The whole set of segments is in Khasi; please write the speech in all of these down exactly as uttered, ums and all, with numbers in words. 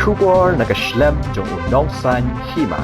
Khubor na ka shlem jong u nongsan hima.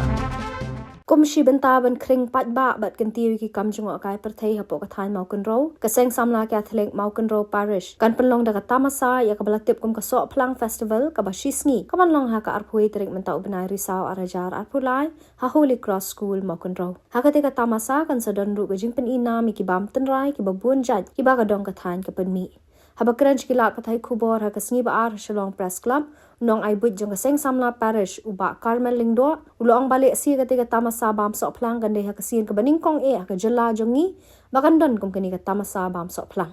Kum shi bynta ban khring paidbah bad kyntiew ïa ki kam jngohkai pyrthei hapoh ka thaiñ Mawkynrew, ka Seng Samla Katholik Mawkynrew Parish kan pynlong da ka tamasa ïa kaba la tip kum ka Sohphlang Festival, kaba shi sngi ka ban long ha ka arphew tarik mynta u bnai Risaw ar hajar arphew lai ha Holy Cross School Mawkynrew. Ha katei ka tamasa kan sa don ruh ka jingpyni nam ïa ki bam tynrai kiba bun jait kiba ka dong ka thaiñ ka pynmih. Haba kren sha ki lad pathai khubor ha ka sngi ba ar ha Shillong Press Club, u nongai buit jong ka Seng Samla Parish, u Bah Carmel Lyngdoh, u la ong ba lehse katei ka tamasa bam sohphlang kan dei ha ka sien kaba nyngkong eh ha ka jylla jong ngi ba kan don kum kane ka tamasa bam sohphlang.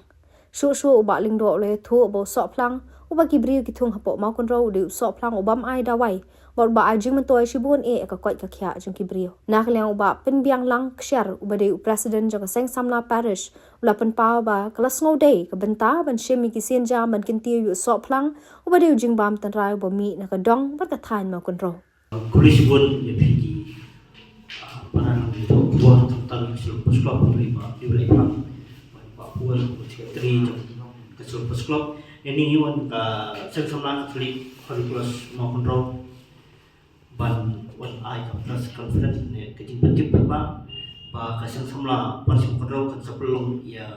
Shuh shuh u Bah Lyngdoh u la ïathuh ba u sohphlang uba ki briew ki thung hapoh Mawkynrew u dei u sohphlang u bym ai dawai bad uba ai jingmyntoi shibun eh ha ka koit ka khiah jong ki briew. Na ka liang u Bah Pynbiang Lang Kshiar uba dei u president jong ka Seng Samla Parish u la pynpaw ba ka la sngewdei ka bynta ban shim ïa ki sienjam ban kyntiew ïa u sohphlang uba dei u jingbam tynrai uba mih na ka dong bad ka thaiñ Mawkynrew. Khublei shibun ïa phi ki, ah, para nongïathuhkhubor, tang tang ïa ka Shillong Press Club, ïa u Bah, ïa u Bah Pynbiang, Bah Paul, u secretary jong ka Shillong Press Club. Ïa ngi ngi wan ka Seng Samla Katholik Holy Cross Mawkynrew ban wan ai ka press conference ne ka jingpyntip paidbah ba ka Seng Samla Parish Mawkynrew kan sa pynlong ïa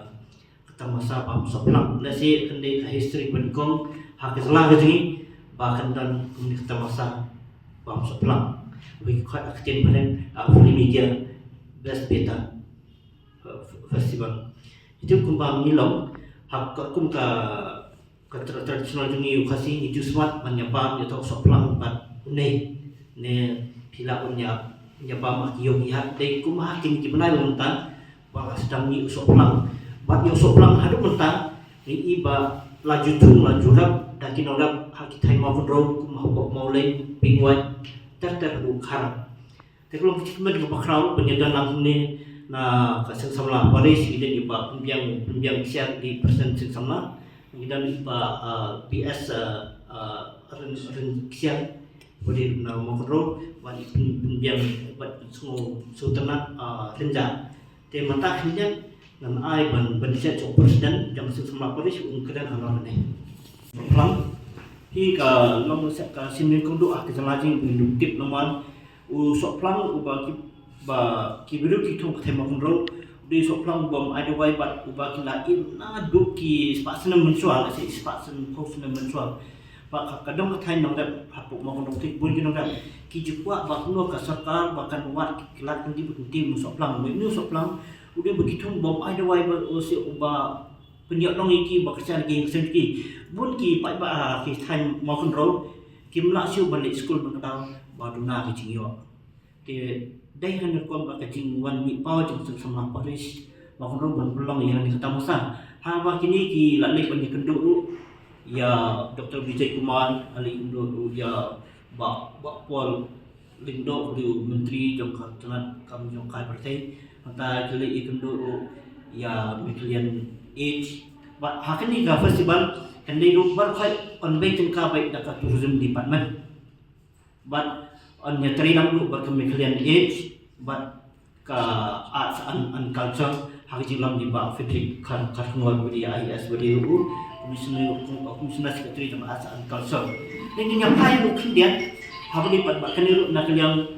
ka tamasa bam sohphlang. Lehse kan dei ka history ba nyngkong ha ka jylla ka jong ngi ba kan don kumne ka tamasa bam sohphlang. Ba ki khot ha ka ktien phareng, ah, Phulli Media Best Better, uh, Festival. Ïa kumba ngi long ha ka, kum ka ka tra-, traditional jong ngi u Khasi, ngi ju smat ban ïa bam ïa u sohphlang bad une, ne phi lah ban ïa, ïa bam ha ki ïew ki hat, dei kum ha kine ki bnai ba mynta ba la sdang mih u sohphlang. Bad ïa u sohphlang haduh mynta ngi i ba la ju thung la ju rep da ki nongrep ha ki thaiñ Mawkynrew kum hapoh Mawleng, Pingwait, ter ter haduh Kharang. Te ka long ka jingkmen kaba khraw ban ïadon lang hangne na ka Seng Samla Parish, ngi don ïa u Bah Pynbiang, Pynbiang Ksiar, u dei president Seng Samla. Ngi don ïa u Bah, ah, P S, ah, ah, Ren, Ren Ksiar, u dei na Mawkynrew, bad i Pyn, Pynbiang, bad Sngew, Sngewtynnat, ah, Rynjah. Te mynta khyndiat ngan ai ban, ban shet sha u president jong Seng Samla Parish un kren halor kane. Sohphlang. Hi ka long ka sien nyngkong duh ha ka jylla jong ngi, ngim tip namar u sohphlang uba ki, ba ki briew ki thung ha ka thaiñ Mawkynrew u dei u sohphlang uba ym ai dawai bad uba ki la im naduh ki spah snem mynshuwa, lehse spah snem, phew snem mynshuwa. Ba ka, ka dong ka thaiñ nongrep hapoh Mawkynrew, ki bun ki nongrep ki ju kwah ba kumno ka sorkar ba kan wad ki lad kyntiew ba kyntiew ïa u sohphlang. Une u sohphlang u dei uba ki thung ba ym ai dawai, ba u shu uba pynïoh long ïa ki, ba kyrshan ïa ki, kyrshan ïa ki. Bun ki paidbah ha ki thaiñ Mawkynrew kim lah shuh ban leit skul ban kdaw ba duna ka jingïoh. Te dei ha kane ka rukom ba ka jingwan mih paw jong Seng Samla Parish Mawkynrew ban pynlong ïa kane ka tamasa. Haba kine ki la leit ban ïakynduh ruh ïa Doktor Vijay Kumar, la leit ïakynduh ruh ïa Bah, Bah Paul Lyngdoh, u dei u myntri jong ka tnat kam jngohkai pyrthei. Hangta ki la leit ïakynduh ruh ïa Meghalaya Age. Bad ha kane ka festival kan dei ruh baroh khoit convey tyngka beit da ka tourism department. Bad yn ïatrei lang ruh bad ka Meghalaya Age bad ka Arts and, and Culture ha ka jinglong jong i Bah Frederick Kharkongor, ba dei I A S, ba dei ruh u Commissioner, Commissioner Secretary jong Arts and Culture. Ngi ïa phai ruh khyndiat ha ba dei pat bad kane ruh na ka liang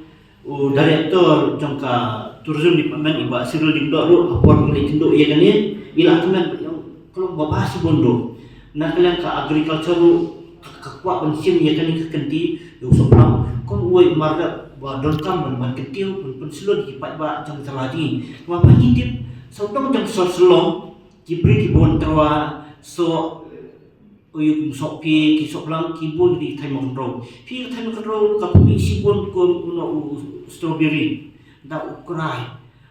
u Director jong ka Tourism Department, i Bah Cyril Lyngdoh ruh, ha por ba la ïakynduh ïa kane, i la kmen bad ïa ka long ba bha shibun ruh. Na ka liang ka Agriculture ruh ka, ka kwah ban shim ïa kane ka kynti ïa u sohphlang kum uwei u mar rep ba donkam ban, ban kyntiew, ban pynslur ïa ki paidbah jong ka jylla jong ngi. Namar ba ngi tip sawdong jong ka sor Shillong ki briew ki bun tyrwa, soh, u ïa u sohphi, ki sohphlang ki bun ha ka thaiñ Mawkynrew. Phi, ka thaiñ Mawkynrew ka pynmih shibun kum u, u strawberry, da u krai.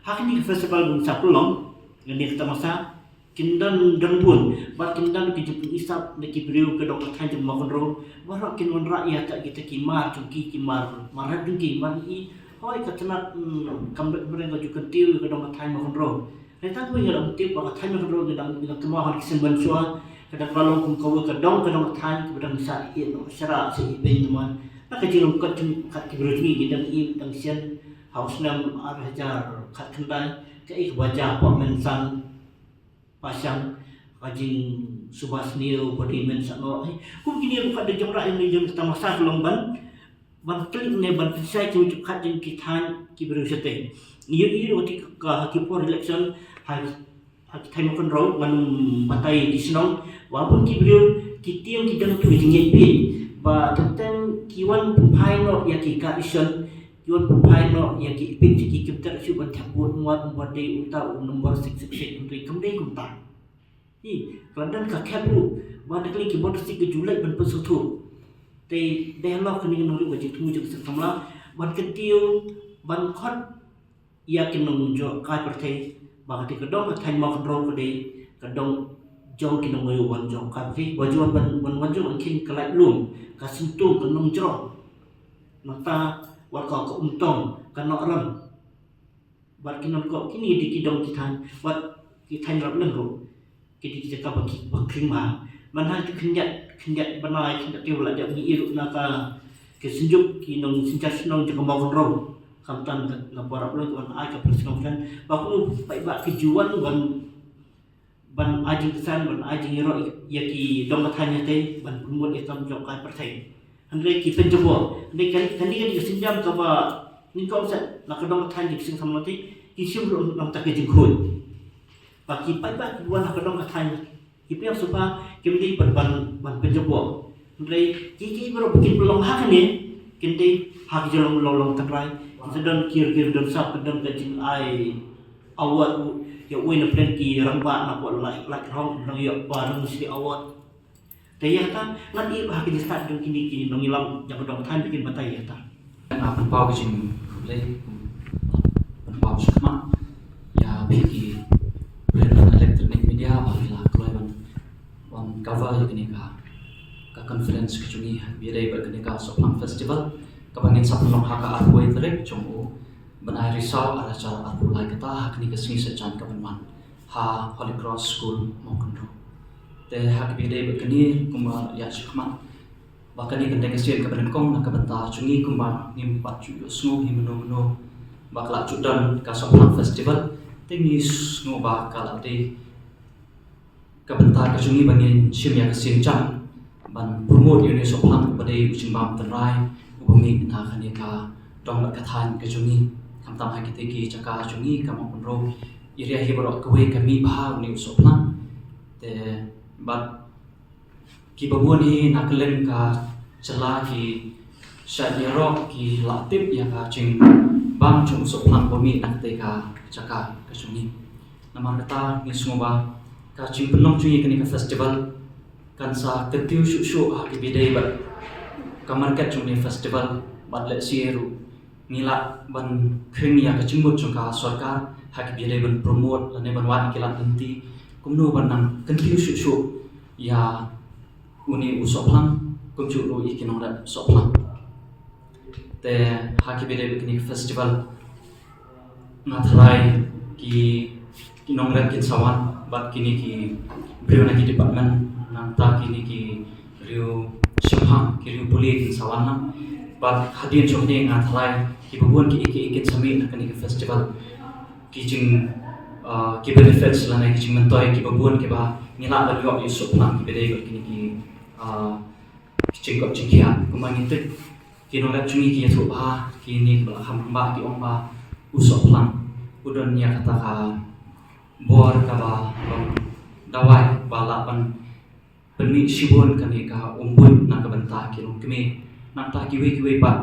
Ha kane ka festival ba ngin sa pynlong, kane ka tamasa, kin don, don bun bad kin don ki jingpynshisha na ki briew ka dong ka thaiñ jong Mawkynrew. Baroh kin wanrah ïa kita ki mar jong ki, ki mar, mar rep jong ki, mar i. Hooid, ka tnat, hmm, kam dei ba ka ju kyntiew ka dong ka thaiñ Mawkynrew. Hynrei tang ba ngi la tip ba ka thaiñ Mawkynrew ngi dang, ngi dang kynmaw ha ki sien mynshuwa, ka dang ka long kum kawei ka dong, ka dong ka thaiñ kaba dang shah ïehnoh sharad, shah ïehnoh beiñ namar na ka jingryngkat jong ki briew jong ngi, ngi dang im dang shen ha u snem ar hajar khatkhyndai, kaei kaba jia hapoh Mynsan, Pashang, ka jing, Suba sniew body men sa no ai. Kum kine ruh ka dei jong ra ïa jong ka tamasa ka long ban ban klik ne ban pynshai ki jingkhat jong ki thaiñ ki briew shatei. Ngi ïohi ruh ka ha ki por election ha ha ki thaiñ Mawkynrew ngan ym batai ki shnong. Wa bun ki briew ki tieng ki dang tu jingïaid peit ba teng teng ki wan pynphai noh ïa ki ka election, ki wan pynphai noh ïa ki peit ki kim ter shu ban thep vote, ym wan ym wan dei uta u nombor six six six, ym dei, kam dei kumta. Hi, ka la don ka khep ruh ba da kane ki bor sik ka ju leit ban pynsngewthuh. Te dei halor kane ka nongrim ka jingthmu jong ka seng samla ban kyntiew ban khot ïa ki nongjngohkai pyrthei ba kata ka dong ka thaiñ Mawkynrew ka dei ka dong jong ki nongïalam jong ka pyrthei, ba ju wan ban wan jong ban kheiñ ka laitlum, ka sngewthuh, ka nongjngoh. Nangta wat ka ka umtong, ka nohrem. Bad ki nongkoh kine dei ki dong ki thaiñ, bad ki thaiñ rap leng ruh. Ki dei ki jaka ba ki ba khring ba. Man ha ki khyndiat, khyndiat bnai, khyndiat te ba la dep ngi ïohi ruh na ka ki synjuk ki nongsynshar shnong jong ka Mawkynrew. Khamtam na por rap leng wan ai ka press conference. Ba kumno paidbah ki ju wan wan ban ai jingkyrsan, ban ai jingïaroh ïa ki dong ka thaiñ hangtei, ban promote ïa ka kam jong ka pyrthei. Hynrei ki pynjubor, hynrei kane kane ka dei ka sienjam kaba nyngkong seh na ka dong ka thaiñ ki seng samla te, ki shim ruh nangta ka jingkhuid. Ba ki paidbah ki wan ha ka dong ka thaiñ, ki pdiang sngewbha, kim dei ban ban ban pynjubor. Hynrei ki ki baroh ba kin pynlong ha kane, kin dei ha ki jinglong long long tynrai. Kin sa don kir kir don sap, kin don ka jingai award u, ïa uwei na pdeng ki rangbah na pdeng Laitrong, nang ïoh ba nang sli award. Te ïa kata ngan ïoh ba ha ki jingstad jong kine ki nongïalam jong ka dong thaiñ ba kin batai ïa kata. Nga pynpaw ka jingkhublei, pynpaw shakhmat ïa phi ki briew na electronic media ba phi la kloi ban ban cover ïa kane ka ka conference ka jong ngi ha kaba ïadei bad kane ka Sohphlang Festival kaba ngin sa pynlong ha ka arphew wei tarik jong u bnai Risaw arhajar arphew lai, kata ha kane ka sngi Saitjaiñ ka ban wan ha Holy Cross School Mawkynrew. Te ha kaba ïadei bad kane kumba ïa shakhmat ba kane kan dei ka sien kaba nyngkong na ka bynta jong ngi kumba ngim pat ju ïohsngew hi mynno mynno ba ka la ju don ka Sohphlang Festival. Te ngi sngew ba ka la dei ka bynta ka jong ngi ba ngin shim ïa ka sienjam ban promote ïa une u sohphlang uba dei u jingbam tynrai uba mih na kane ka dong bad ka thaiñ ka jong ngi. Khamtam ha kitei ki jaka jong ngi ka Mawkynrew area hi baroh kawei ka mih bha une u sohphlang. Te bad kiba bun hi na kylleng ka jylla ki shait ïaroh, ki la tip ïa ka jingbam jong u sohphlang ba mih na katei ka jaka ka jong ngi. Namar kata ngi sngew ba ka jingpynlong jong ngi kane ka festival kan sa kyntiew shuh shuh ha kaba ïadei bad ka market jong une u festival bad lehse ruh ngi lah ban khring ïa ka jingmut jong ka sorkar ha kaba ïadei ban promote lane ban wad ïa ki lad lynti kumno ban nang kyntiew shuh shuh ïa une u sohphlang kumjuh ruh ïa ki nongrep sohphlang. Te ha kaba ïadei bad kane ka festival nga tharai ki ki nongrep kin sa wan bad kine ki briew na ki department, nangta kine ki riew shemphang, ki riew pule kin sa wan lang. Bad hadien jong kane nga tharai kiba bun kiei kiei kin sa mih na kane ka festival, ki jing, ah, ki benefits lane ki jingmyntoi kiba bun kiba ngi lah ban ïoh ïa u sohphlang kiba dei bad kine ki, ah, ki jingkoit jingkhiah. Kumba ngi tip ki nongrep jong ngi ki ïathuh bha, kine kiba la kham rangbah ki ong ba u sohphlang u don ïa kata ka bor kaba long dawai ba lah ban pynmih shibun kane ka umbuit na ka bynta ki longkmie. Nangta kiwei kiwei pat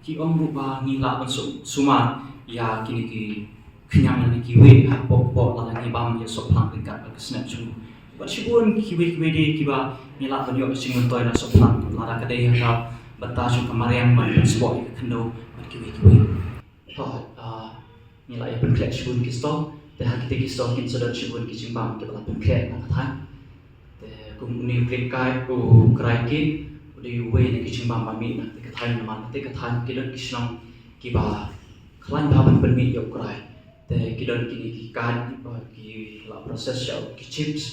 ki ong ruh ba ngi lah ban sum-, sumar ïa kine ki khñiang lane kiwei hapoh hapoh lada ngi bam ïa u sohphlang ryngkat bad ka snep jong u. Bad shibun kiwei kiwei de kiba ngi lah ban ïoh ka jingmyntoi na u sohphlang lada ka dei ha ka bynta jong ka mariang ban pynsboh ïa ka khyndew bad kiwei kiwei. To, ah, ngi la ïa pynkhreh shibun ki stall. Te ha kitei ki stall kin sa don shibun ki jingbam kiba la pynkhreh na ka thaiñ. Te kum une u krai, u krai cake u dei uwei na ki jingbam ba mih na katei ka thaiñ namar katei ka thaiñ ki don ki shnong kiba khlaiñ bha ban pynmih ïa u krai. Te ki don kine ki cake, eh, ki la process sha ki chips.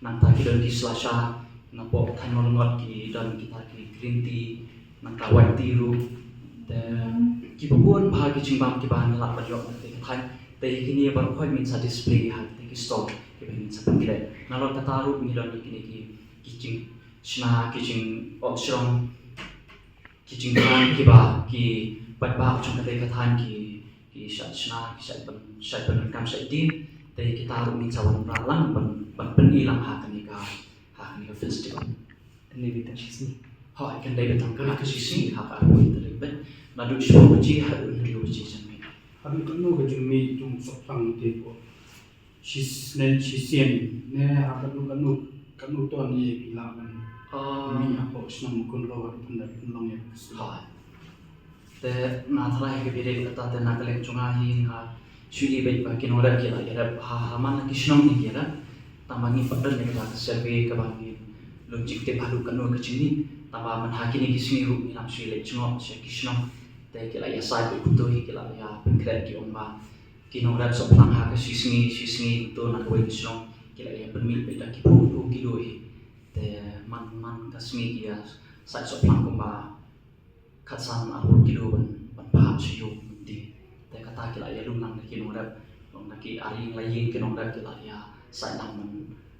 Nangta ki don ki slasha, napoh thaiñ Mawlyngot ki don kita ki green tea, nangta white tea ruh. Te kiba bun bha ki jingbam kiba ngi lah ban ïoh na katei ka thaiñ. Te kine baroh khoit ngin sa display ha kitei ki stall kiba ngin sa pynkhreh. Nalor kata ruh ngi don kine ki ki jingshna, ki jingpyrshang, ki jingthrang kiba ki paidbah jong kata ka thaiñ ki, ki shait shna, ki shait pyn, shait pyndonkam, shait dih. Te kita ruh ngin sa wanrah lang ban, ban pyni lang ha kane ka, ha kane ka festival. Kan dei beit tang shisngi. Hooid, kan dei beit tang ka shisngi ha ka arphew tarik beit. Naduh shiphew baje haduh hynriew baje janmiet. Haduh katno ka jingmih jong u sohphlang te ko? Shisien, shisien ne ha katno, katno, katno ton ïa ki lah ban mih hapoh shnong Mawkynrew haduh pynlong ïa ka shnong. Te na tharai ka bit kata te na ka liang jong nga hi nga shu i beit ba ki nongrep ki la ïarep ha, ha man la ki shnong ki ïarep. Tang ba ngi pat don ïa kata ka survey kaba ngi lum jingtip haduh katno ka jingmih. Tang ba man ha kine ki sngi ruh ngi nang shu leit jngoh sha ki shnong. Te ki la ïasaid beit kumto hi, ki la ïa pynkhreh, ki ong ba ki nongrep sohphlang ha ka shisngi shisngi to na kawei ka shnong ki la ïa pynmih beit da ki phew kilo hi. Te man man ka sngi ki ïa said sohphlang kumba khatsan arphew kilo ban, ban phah sha ïew mynta. Te kata ki la ïa lum lang da ki nongrep, long da ki ar ïing lai ïing ki nongrep ki la ïa said lang ban,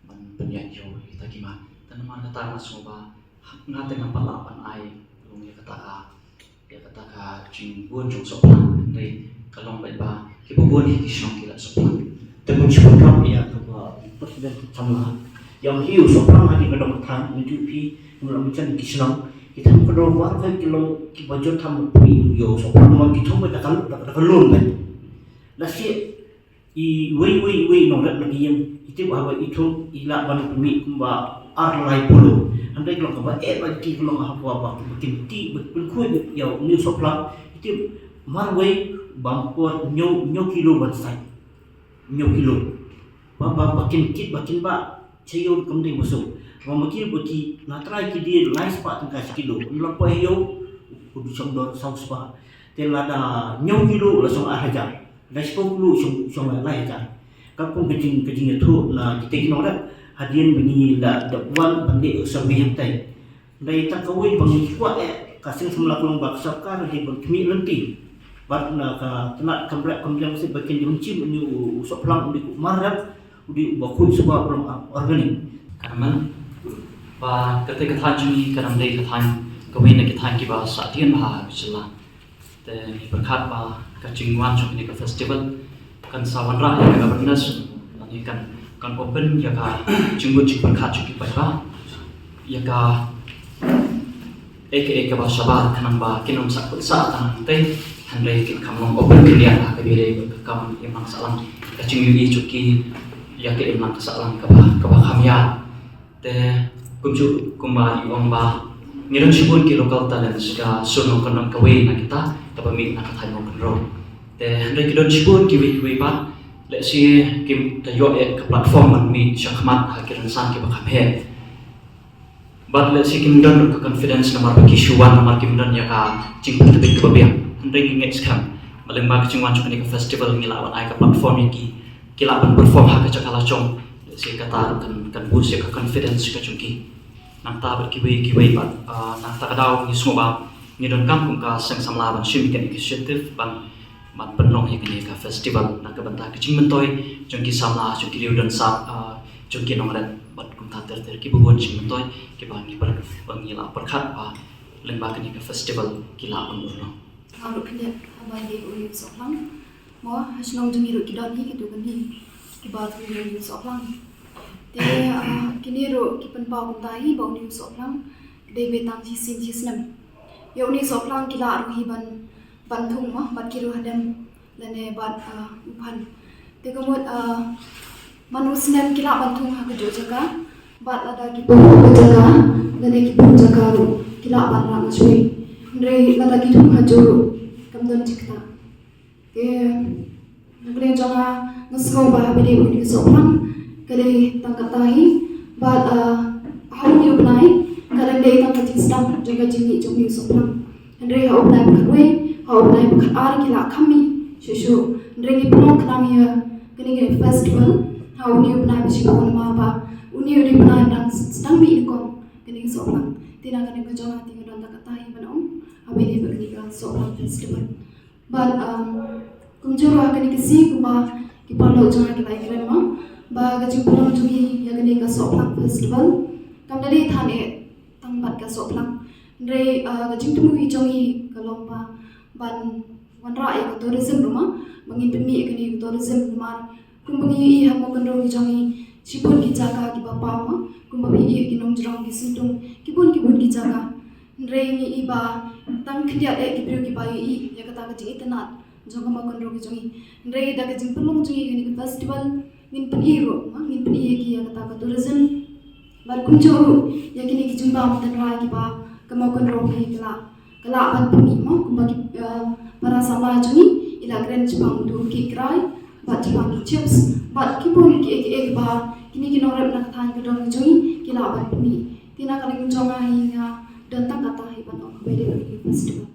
ban pynïaid ïew ïa kita ki mat. Te namar kata nga sngew ba nga te ngam pat lah ban ai long ïa kata ka, ïa kata ka jingbun jong sohphlang, hynrei ka long beit ba kiba bun hi ki shnong ki la sohphlang. Te ngan shu pynrap ïa kaba President Samla. Ïa hi u sohphlang ha ki ka dong than ngi ju phi ngi la mynta ki shnong ki thang ka dong war ka ki long kiba jot tham phi ïa u sohphlang, man ki thung beit da ka, da ka lum beit. Lashai iwei, iwei, iwei nongrep na ki ïing, i tip haba i thung i lah ban mih kumba ar lai phew. Hynrei ka long kaba eh ba ki ka long haba ba ki, ba kin tih, ba kin khuid ïa une u sohphlang, i tip marwei bam por hynñiew, hynñiew kilo ban said. Hynñiew kilo. Ba, ba, ba kin kit, ba kin bah sha ïew kam dei ba suk. Ba ma ki, ba ki na trai ki die lai spah tyngka shi kilo. Lada poi ïew u shong dor saw spah. Te lada hynñiew kilo la shong ar hajar. Lada shiphew kilo shong, shong lai, lai hajar. Ka kum ka jing, ka jingïathuh na kita ki nongrep hadien ba ngi la dep wan ban leh survey hangtai. Hynrei tang kawei ba ngi kwah eh ka seng samla ka long ba ka sorkar dei ban khmih lynti bad na ka tnat kam rep kam riang seh ba kin ïa shim une u sohphlang, u dei u mar rep, u dei uba khuid suba, ba long organic. Ka mon ba kata ka thaiñ jong ngi ka dang dei ka thaiñ kawei na ki thaiñ kiba sahdien bha ha ka jylla. Te ngi pyrkhat ba ka jingwan jong kane ka festival kan sa wanrah ïa ka awareness, lane kan, kan open ïa ka jingbud jingpyrkhat jong ki paidbah ïa ka, eh, ka, eh, kaba shabar khnang ba kin ym sah kut sah tang te, hynrei kin kham long open kin ïa ka, ka bit ka kam imlang sahlang, ka jingïohi jong ki ïa ka imlang ka sahlang kaba, kaba kham ïa. Te kumjuh kumba i ong ba ngi don shibun ki local talents, ka Sur Nongkyndong kawei na kita kaba mih na ka thaiñ Mawkynrew. Te hynrei ki don shibun kiwei kiwei pat, lehse kim da ïoh ïa ka platform ban mih shakhmat ha ki rynsan kiba kham heh. Bad lehse kim don ka confidence namar ba ki shu wan namar kim don ïa ka jingpyntbit kaba biang. Hynrei ngi ngeit skhem ba lyngba ka jingwan jong kane ka festival ngi lah ban ai ka platform ïa ki, ki lah ban perform ha ka jaka la jong. Lehse kata kan, kan boost ïa ka confidence ka jong ki. Nangta bad kiwei kiwei pat, ah, nangta ka daw ngi sngew ba ngi donkam kum ka seng samla ban shim ïa ka initiative ban, ban pynlong ïa kane ka festival na ka bynta ka jingmyntoi jong ki samla, jong ki riew don sap, ah, jong ki nongrep bad kumta ter ter kiba bun jingmyntoi kiba ngi pyrkhat, ba ngi la pyrkhat ba lyngba kane ka festival ki lah ban urlong. Nga ruh khyndiat haba ïadei bad une u sohphlang. Mo, ha shnong jong ngi ruh ki don hi kito kine kiba thung ïa une u sohphlang. Te, ah, kine ruh ki pynpaw kumta hi ba une u sohphlang ka dei beit tang shisien shisnem. Ïa une u sohphlang ki lah ruh hi ban, ban thung mo, bad ki ruh hadem lane bad, ah, u phan. Te ka mut, ah, man u snem ki lah ban thung ha kajuh jaka bad lada ki pun ka jaka lane ki pun jaka ruh ki lah ban rah mashwei. Hynrei lada ki thung ha juh ruh kam don jingktah. Te na ka liang jong nga, nga sngew ba haba ïadei bad kane ka sohphlang ka dei tang kata hi bad, ah, ha une u bnai ka dang dei tang ka jingsdang jong ka jingmih jong une u sohphlang. Hynrei ha u bnai ba khatwei, ha u bnai ba khatar ki lah kham mih shuh shuh. Hynrei ngi pynlong khnang ïa kane ka festival ha une u bnai ba shiphew namar ba une u dei u bnai ba dang sdang mih nyngkong kane ka sohphlang. Te na ka liang ka jong nga te nga don tang kata hi ban ong haba ïadei bad kane ka sohphlang festival. Bad, um, kumjuh ruh ha kane ka sngi kumba ki paralok jong nga ki la ïakren mo ba ka jingpynlong jong ngi ïa kane ka sohphlang festival Kam da dei than eh tang bad ka sohphlang. Hynrei ka jingthmu hi jong ngi ka long ba ban wanrah ïa ka tourism ruh ma, ba ngin pynmih ïa kane ka tourism namar kumba ngi ïohi ha Mawkynrew ki jong ngi shibun ki jaka kiba paw ma, kumba phi ïohi ki nongjrong ki syntiew, kibun kibun ki jaka. Hynrei ngi ïohi ba tang khyndiat eh ki briew kiba ïohi ïa kata ka jingitynnad jong ka Mawkynrew ki jong ngi. Hynrei da ka jingpynlong jong ngi kane ka festival ngin pyni ruh ma, ngin pyni ïa ki ïa kata ka tourism. Bad kumjuh ruh ïa kine ki jingbam tynrai kiba ka Mawkynrew hi ka lah, ka lah ban pyni ma, kumba ki para samla jong ngi i la kren shaphang utu u kiei kiei krai bad shaphang ki chips bad kibun kiei kiei kiba kine ki nongrep na ka thaiñ ka dorbar jong ngi ki lah ban pyni. Te na ka liang jong nga hi nga don tang kata hi ban ong, kaba ïadei bad kane ka festival.